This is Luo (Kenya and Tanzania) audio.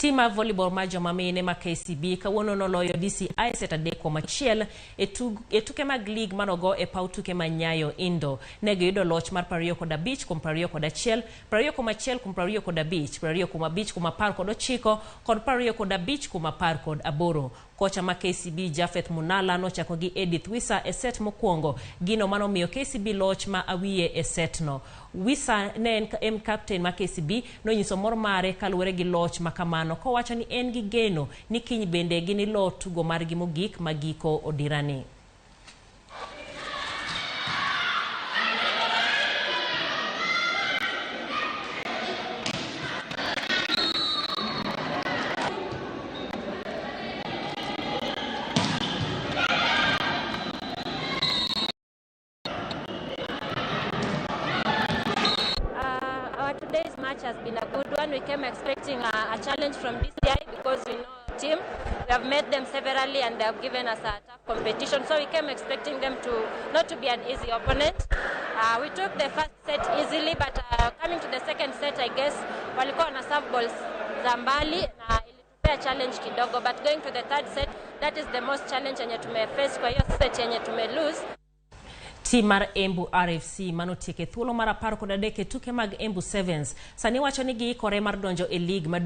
Tim mar volleyball mar joma mine ma KCB kawuono noloyo DCI set 3-1 e tuke mag lig manogo e paw tuke ma Nyayo Indo. Ne giyudo loch mar 25 kuom 21, 21 kuom 25, 25 kuom 19 kod 25 kuom 18. Kocha ma KCB Japheth Munala nochako gi Edith Wisa e set mokwongo, gino manomiyo KCB loch ma awiye e set no. Wisa ne en captain ma KCB nonyiso mor mare kaluwore gi loch ma kamano kowacho ni en gi geno ni kiny bende ginilo tugo margi mogik ma giko odirani. Our today's match has been a good one. We came expecting a challenge from DCI because we know the team. We have met them severally and they have given us a tough competition. So we came expecting them to not to be an easy opponent. We took the first set easily, but coming to the second set, I guess walikuwa na serve balls za mbali na ilitupea challenge kidogo, but going to the third set, that is the most challenge yenye tumeface kwa hiyo set yenye tume lose. Tim mar Embu RFC manotieko e thuolo mar 13 e tuke mag Embu Sevens sani wacho ni giikore mar donjo e lig maduong'.